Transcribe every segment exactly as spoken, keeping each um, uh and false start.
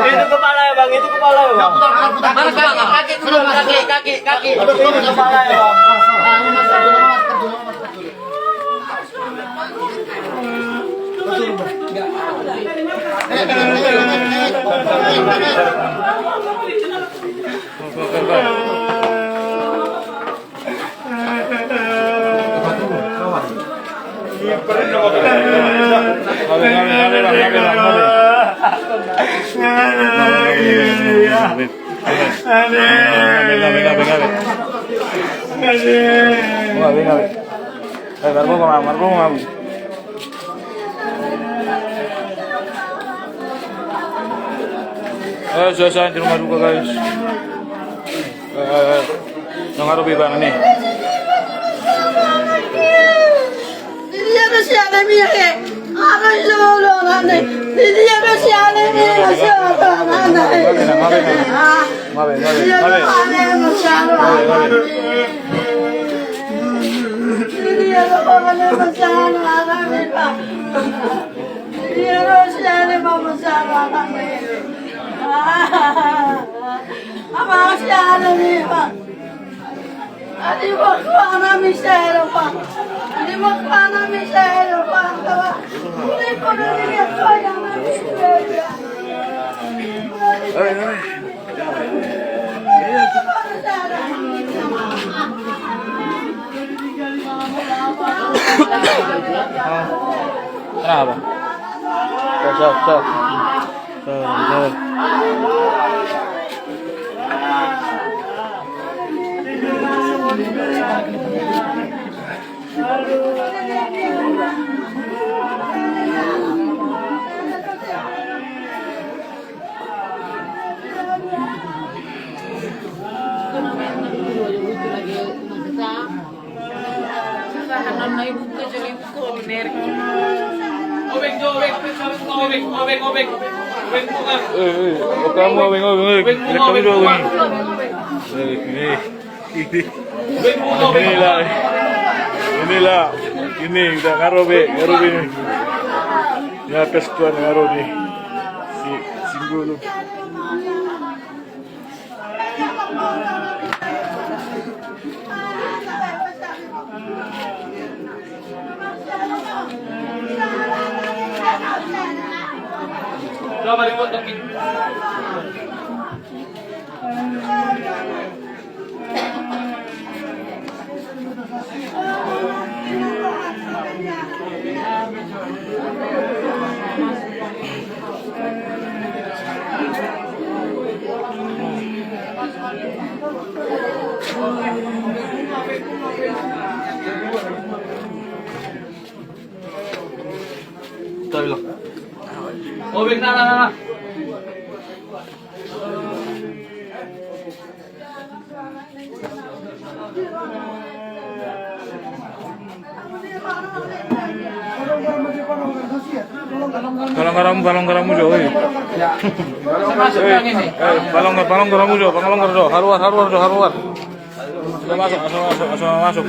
Itu kepala ya, Bang, itu kepala ya, Bang. Mana kaki, kaki dulu, kaki, kaki, kaki. Itu kepala ya, Bang. Eh, suasana di rumah duka, guys. Eh, nang aro be bana ni. Di dia do si Ane Mia, eh. Aro i solo nane. Di dia do si Ane Mia, si Ane Mia. Ah. Di dia do si Ane Mia, si Ane Mia. Di dia do si Ane Mia, si Ane Mia. Ah. Ama si Ane Mia. Kenapa? Sok, sok. Eh, eh, kamu obeng, obeng, obeng. Direkam dulu, obeng. Eh, eh. Inilah, inilah, ini udah ngaro be, ngaro be ini. Ya, kes tuan ngaro ni. Si, singgulu. Obeng, na, na, na, na. Palanggaranmu, palanggaranmu jo, oi. Eh, palanggar, palanggaranmu jo, palanggar jo, haruar, haruar jo, haruar. Asa masuk, asa masuk, asa masuk.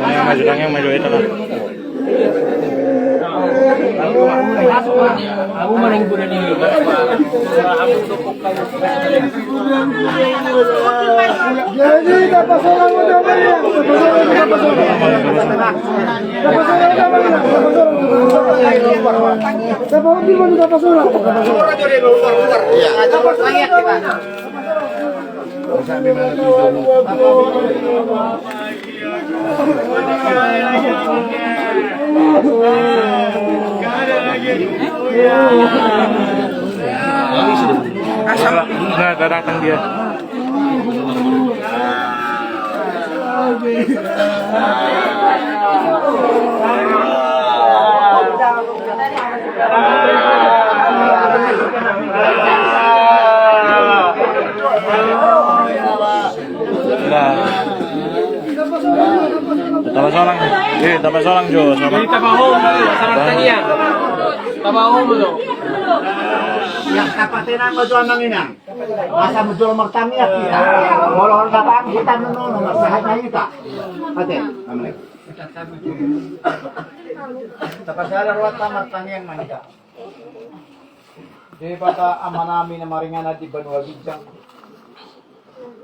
Tang yang maju, tang yang maju, itu lah. Jadi, dapat seorang udah banyak. Nah, datang dia. Tambah solang. Eh, tambah solang jo. Jadi tambah hom, sama tania. Tambah hom lo. Yang kapatena mau jual manginang. Asa mujur martangiang hita. Molo on dapat hita manono, marsahat na hita. Ate, assalamualaikum. Tapasada rohanta martangiang ma hita. Debata Amanami na maringanan di banua ginjang.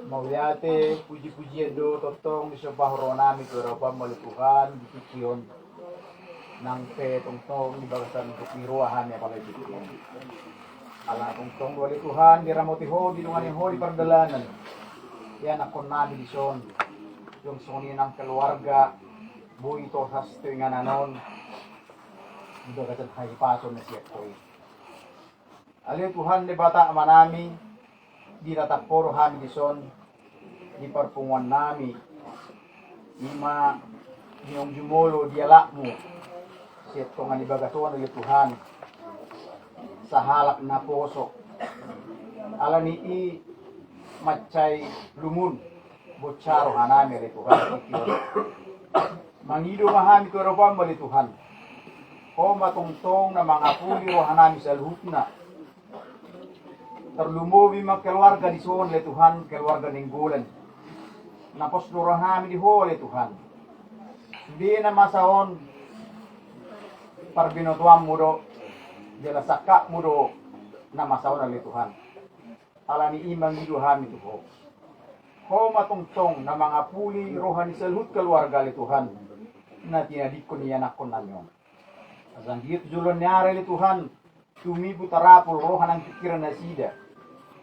Mauliate, puji-pujian do tongtong disombahon rohanami tu adopanMu ale Tuhan, di tingki on. Nang pe tongtong di bagasan ni roha hami apala di tingki on. Ala tongtong do ale Tuhan, diramoti Ho, didongani Ho di pardalanan. Ianakkonnami dison. Dung songon i nang keluarga, boi tolhas tu inganan on. Di bagasan hahipason na sian Ho i. Ale Tuhan Debata Amanami, ditatap Ho do hami dison, di parpunguannami, i ma nion jumolo dialapMu, sian tonga ni bagas on ale Tuhan, sahalak naposo, ala ni i mansai lungun, bonsa rohanami ale Tuhan, mangido ma hami tu adopanMu ale Tuhan, Ho ma tongtong na mangapuli rohanami saluhutna. Tarlumobi ma keluarga dison ale Tuhan, keluarga Nainggolan. Na pos do rohanami di Ho ale Tuhan. Sude na masa on parbinotoanMu do, jala sangkapMu do na masa on ale Tuhan. Ala ni i mangido hami tu Ho. Ho ma tongtong na mangapuli roha ni saluhut keluarga ale Tuhan, na tinadingkon ianakkonnami on. Asa anggiat tu joloan ni ari ale Tuhan, tumibu tarapul roha nang pingkiran nasida.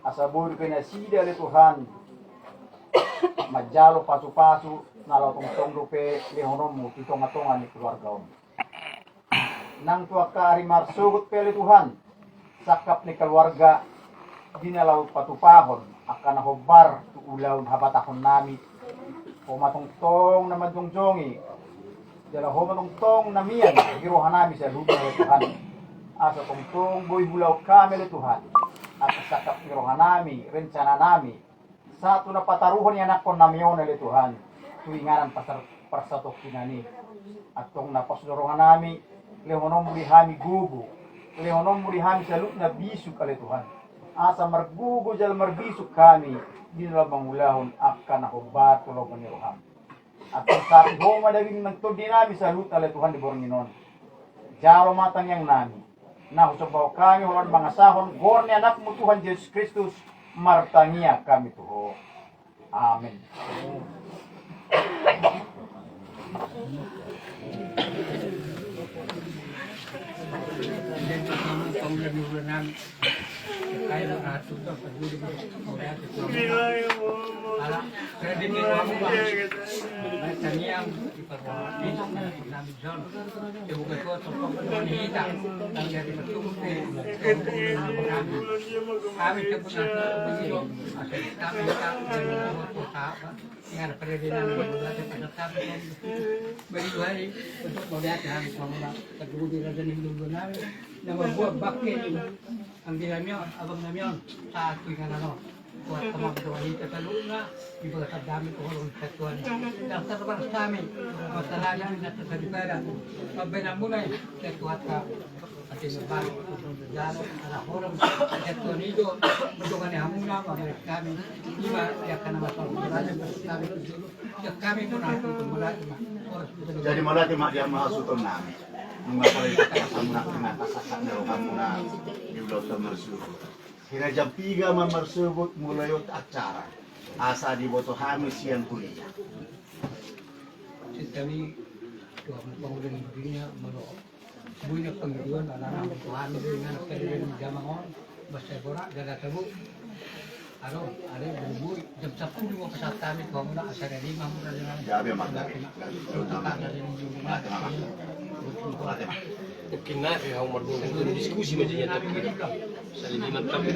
Asa boi dope nasida ale Tuhan manjalo pasupasu na laho tongtong dope lehononMu tu tongatonga ni keluarga on. Nang tu angka ari marsogot pe ale Tuhan, sangkap ni keluarga di na laho patupahon angka na hombar tu ulaon habatahonnami. Ho ma tongtong na manjongjongi, jala Ho ma tongtong na mian di rohanami saluhutna ale Tuhan. Asa tongtong boi huulahon hami ale Tuhan angka sangkap ni rohanami, rencananami, sahat tu na pataruhon ianakkonnami on ale Tuhan, tu inganan parsatongkinan i. Antong na pos do rohanami, lehononMu di hami gogo, lehononMu di hami saluhutna bisuk ale Tuhan. Asa margogo jala marbisuk hami di na laho mangulahon angka na hombar tu lomo ni rohaM. Antong sapi Ho ma daging nang tondinami saluhutna ale Tuhan di borngin on. Jalo ma tangiangnami. Na husombahon hami holan mangasahon goar ni AnakMu Tuhan Jesus Kristus, martangiang hami tu Ho. Amen. Bagi Tuhan, untuk mauliate hami, Tuhan, Tuhan, Tuhan, Tuhan, Tuhan, Tuhan, Tuhan, Tuhan, Anggi nami on, abang nami on, sahat tu inganan on. Buat sama berdoa ni keteluna, di bagasan dami tu holong ketuan. Yang terbatas kami, masalah yang minat terjadi pada. Pembenahan mulai, ketuat kami. Hati nurban, jalan, arah holong, ketuan ijo, berdoa ni hamuna, mamerek kami. Ima, ya, karena masalah berdoa, kami. Jadi mauliate ma di hamu hasuhuton nami. Nunga pola dipasangap muna, nunga pasahat ni rohamuna di ulaon marsuhut. Hira jam piga ma marsuhut mulai on acara. Asa diboto hami sian huria. Sitami dua pangulun dunia malo. Bui na pangiduan, anak-anak, Tuhan, bui na pangiduan, jamang on, basa borak, jaga tabu. Aro, are, bui, jam sapuluh ma pasahat hami, Tuhan, muna, acara lima, muna, lima. Gabe, Mak, gabe. Gabe. Mungkin na, eh, hau mardua, diskusi ma jadi tapi. Sali lima tapi.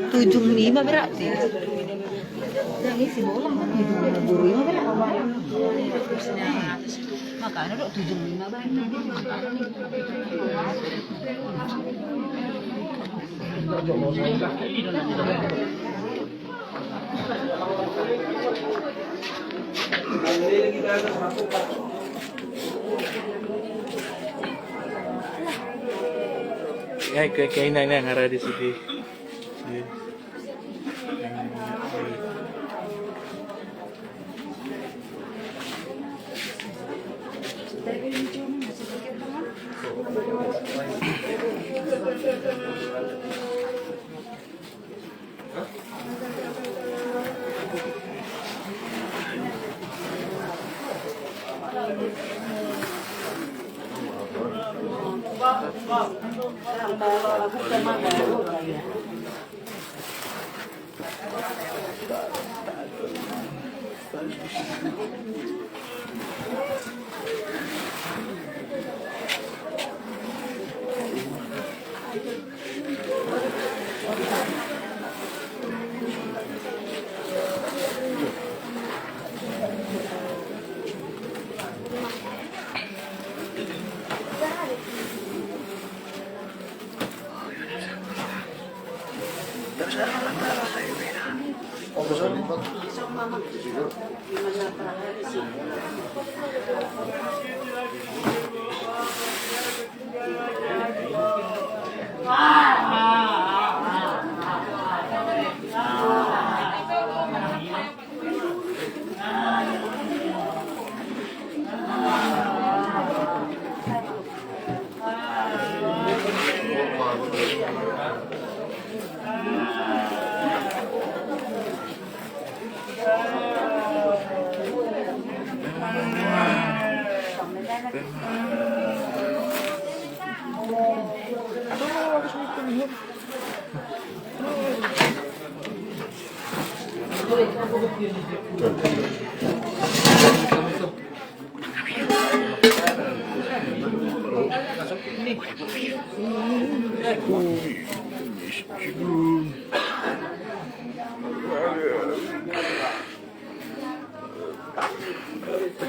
Tujuh lima berarti. Yang isi bola mana itu? Tujuh lima berarti. Makanya dok tujuh lima berarti. Ya, kayak, kayak ini, ini yang ada di sini. Sini.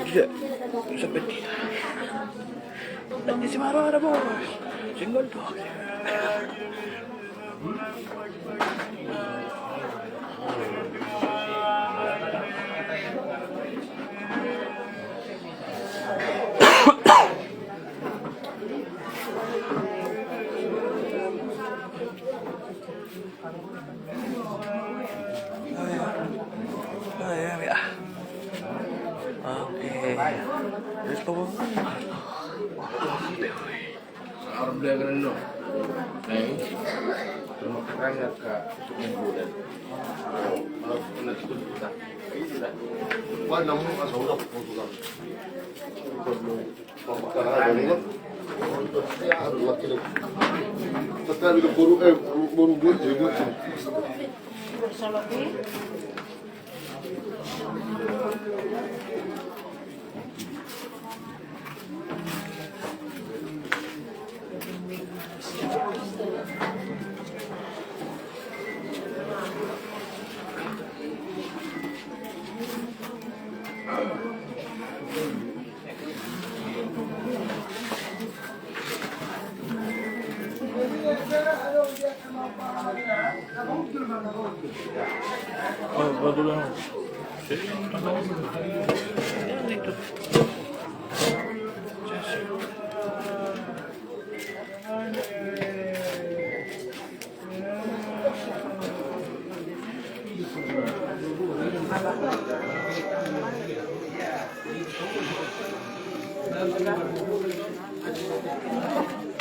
Tidak, sampai tidak. Di si Maro ada bos. Single dog. Oh, iya, iya. Oke. Terus tuh. Arab dia kena no. Nah, ini rumah tetangga ke Sukubulan. Malah kena sepuluh juta. Ini sudah. Wah, namun asal udah keputusan.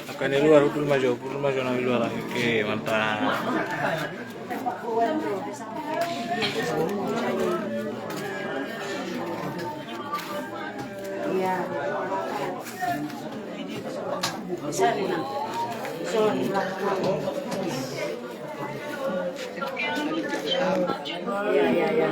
Angka ni luar, udur ma jo, udur ma jo na di luar. Oke, mantap. Iya. Sorry, nah. Sorry, nah. Iya, iya, iya.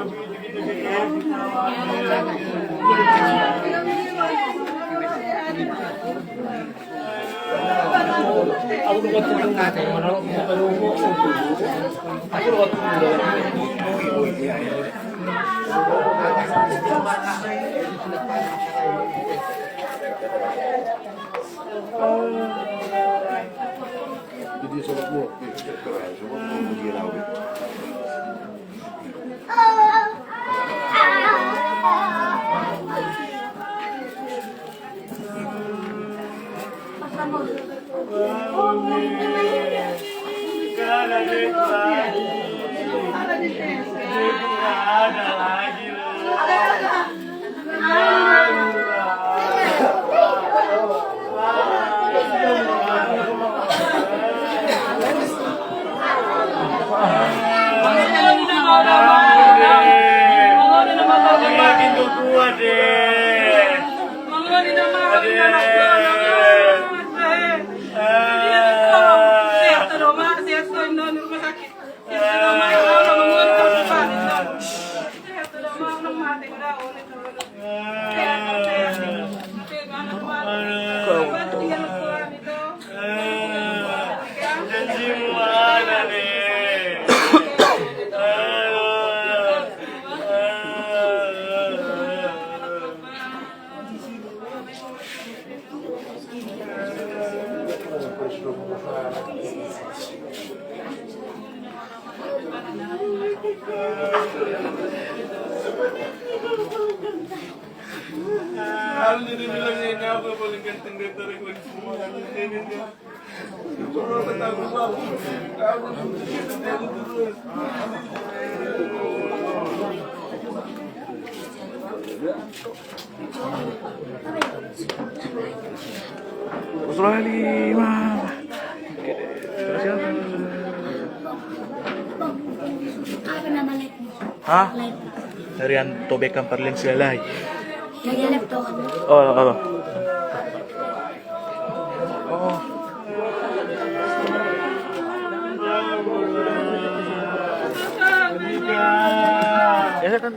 Kalau jadi bilang ini apa paling ganteng dari semua ini. Australia. Hah? Dari Anto Beckham parleng sialai. Dari laptop. Oh, oh. Oh. Ya kan.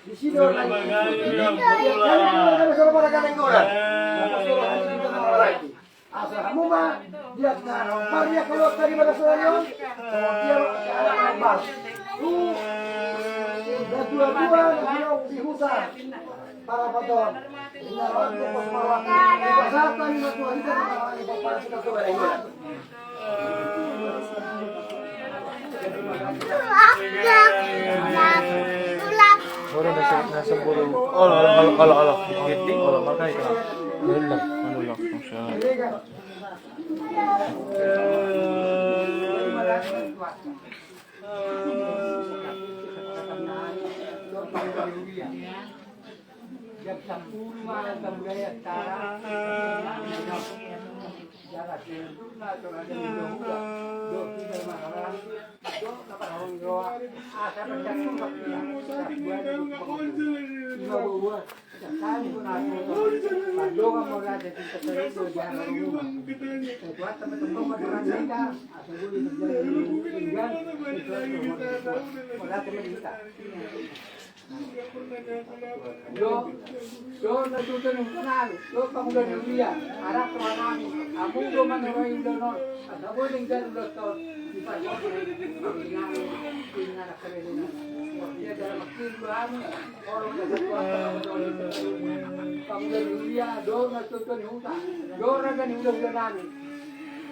Di sini orang ini. Asa hamu ma dia na rompar dia keluar tadi pada saudari on. Dia ma anak rompar. Tu dua-dua na di huta. Para paton. Ina roh tu pos marwati. Pasatan ina tuan ina marwati. Para sudah tu bareng. Olo, olo, olo, olo. Olo, makanya. Olo, olo, olo. Jam sampulu ma tamu daya tara. Jara sempurna tora dan dohura. Dohura maharan. Dohura maharan doa. Asa berjatuh waktu. Lima buah. Sekali pun aku. Padongan mau raja di keterusan di rumah. Kuat teman-teman masyarakat. Asa boleh terjadi. Asa boleh terjadi. Yo, yo, na tutu ni huta nami, yo, pamuda ni huria, anak roha nami, amu do manaroi ulaon on, asa boi denggan ulaon on, di pamuda ni huria, di anak keren nami. Wah, dia dalam makin bahamu, orang dah satu apa, pamuda ni huria, do na tutu ni huta, do raja ni huria nami.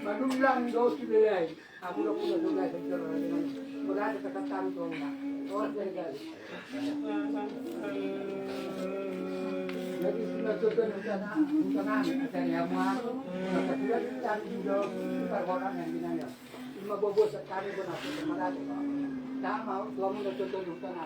Madulang do sudah. Aku udah punya tugas yang cerah dengan berada dekat kami tuh enggak. Oh, jadi jadi. Jadi sudah tujuan rencana rencana rencana yang mau. Maka sudah cari juga perbuatan yang dinanya. Cuma bobo sekali pun aku sama lagi. Tak mau, dua menit tujuan rencana.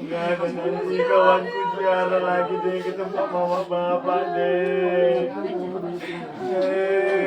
Nggak ada nyanyi kawanku, juara lagi deh, ketemu sama bapak deh. Eh.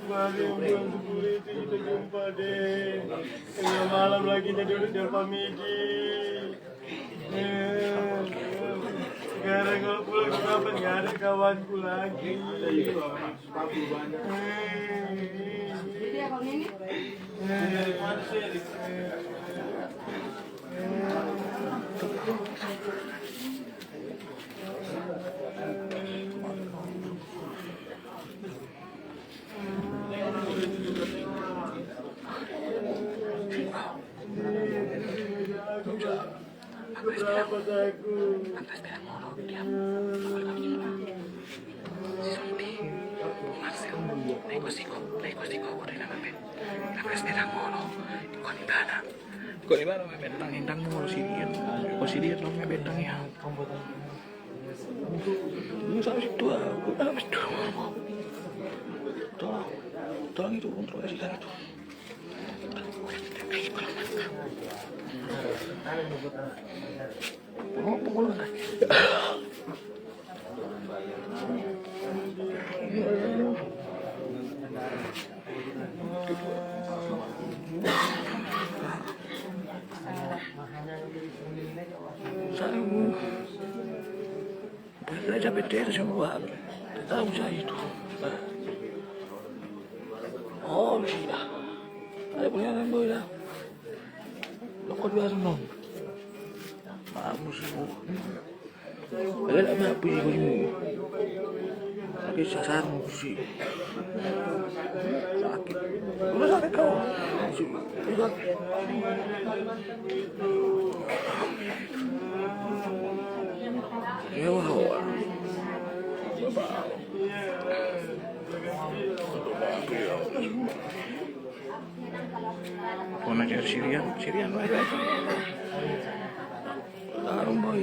Hari bulan sepuluh itu kita jumpa deh. Tengah malam lagi kita duduk di Alfamidi. Eh, sekarang kalau pulang ke Batam nggak ada kawanku lagi. Eh, eh, eh, eh. Kau di mana main betang, indang mulu si dia. Kau si dia dong main betang ya. Ini sama si tua, aku sama si tua. Tolong, tolong itu kontrol si itu. Saya mau. Bella capek terus sama Wak. Tahu saya itu. Oh, sudah. Ada punya orang boy dah. Lo kau dua senang. Maaf musuh. Ada lama apa ya kau semua? Sakit sasar musuh. Sakit. Udah sakit kau. Sakit. Ya, wah, wah. Pona jar sirian, sirian, wah, wah. Tarung, boy.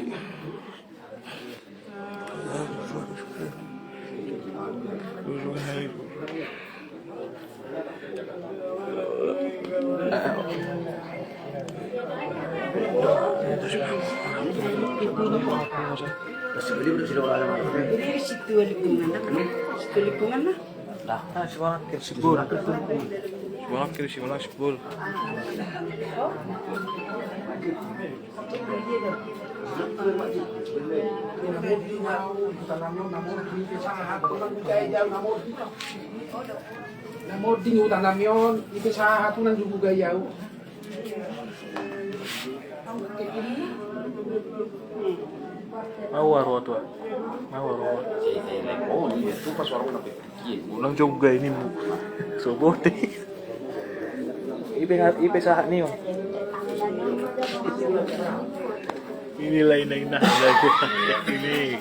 Jadi situ lingkungan, situ lingkungan. Nah, si Walakir, si Bol. Si Walakir, si Walakir, si Bol. Na mording utanami on, ite sahat unan jugu gayau. Maua roa tua. Maua roa. Ulang juga ini mu. Sobote. Ipe ngat, ipe sahat ni, oh. Inilah inang-inang lagu ini.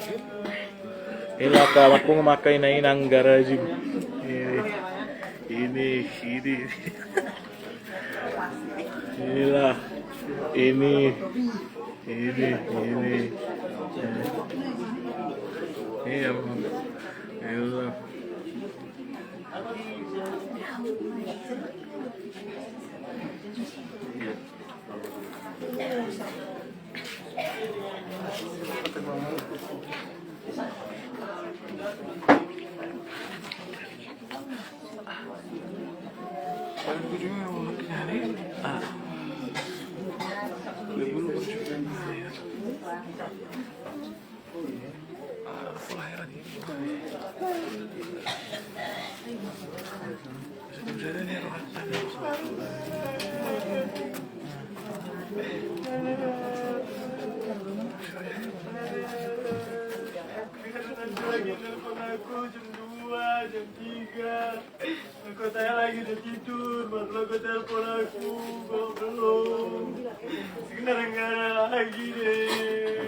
Inilah kawanku memakai inang-inang garajim. Ini, ini, ini. Inilah. Ini. Ini, ini. Iya, Bang. Inilah. Lagi telepon aku jam dua, jam tiga. Aku tanya lagi udah tidur, baru lo telepon aku, kok belum. Sekarang nggak ada lagi deh.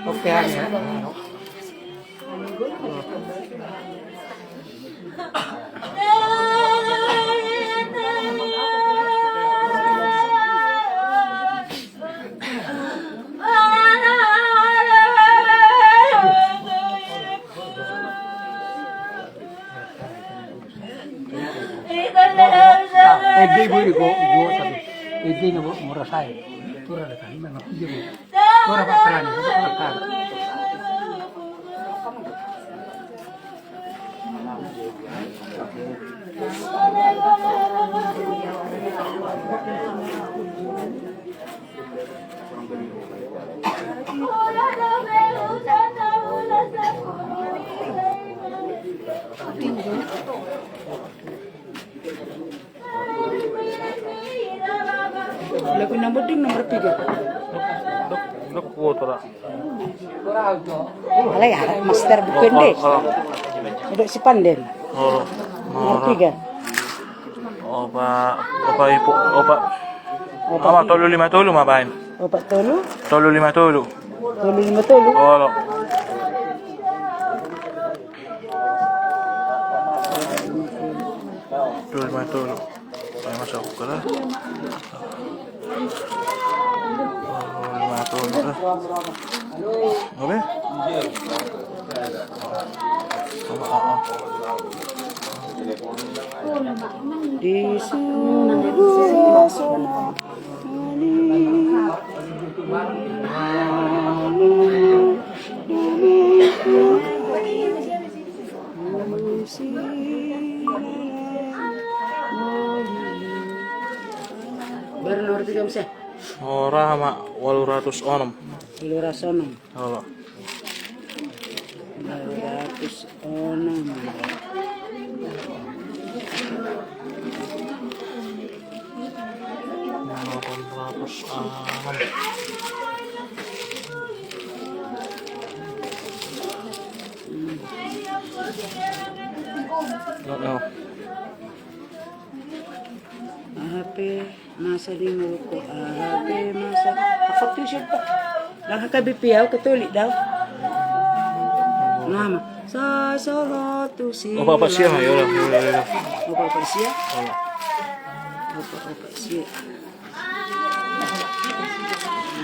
Oke, ya. Ede boi di go, go satu. Ede na murah saya. Turun ada kan, memang dia boi. Turun apa terang, apa terang. Lagu na bonding nomor piga? Dok, dok, dok, kuota lah. Alai, ah, master bukan deh. Oh, oh. Duduk si Panden. Oh, nomor tiga. Opa, opa, ipu, opa. Opa. Ama, tolu lima tolu ma baen. Opa tolu. Tolu lima tolu. Tolu lima tolu. Olo. Tolu lima tolu. Ayo, masuk ke lah. Tolu lima tolu lah. Oke. Di sini. Baru nomor tiga, Mas, ya? Ora ma, walu ratus onom. Walu ratus onom. Olo. Walu ratus onom. Delapan ratus onom. Oh, oh. Aha pe masa di muluku, aha pe masa. Apa tu siapa? Lah, H K B P au, Katolik dau. Nama? Sa, sa, la, tu, si, opa, opa, sia, la, ya, ya, ya, ya. Opa, opa, sia. Opa, opa, sia.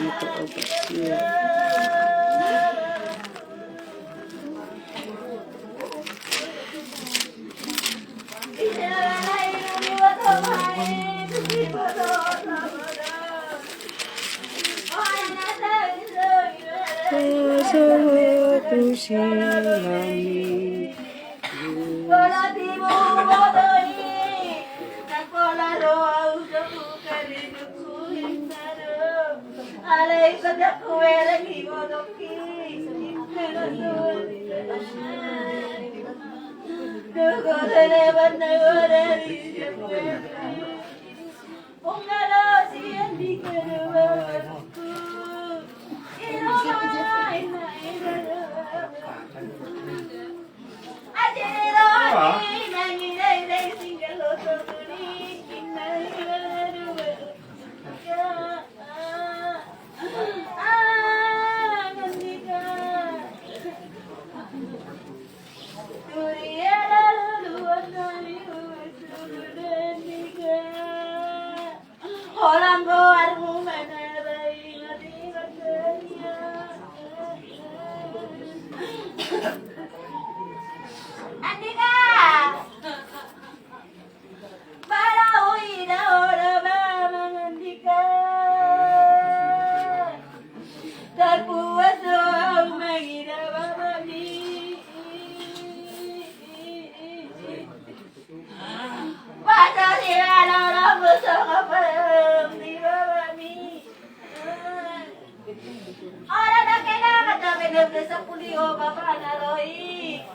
Opa, opa, sia. Holan goarmu manabai mati berdunia. Andika. Balaui da ora ba mangandika. Tarpuas do au mangida babami. Pato sila lolo busok apa di babami. Ora da kena kata bener desa puli o bapa na roi.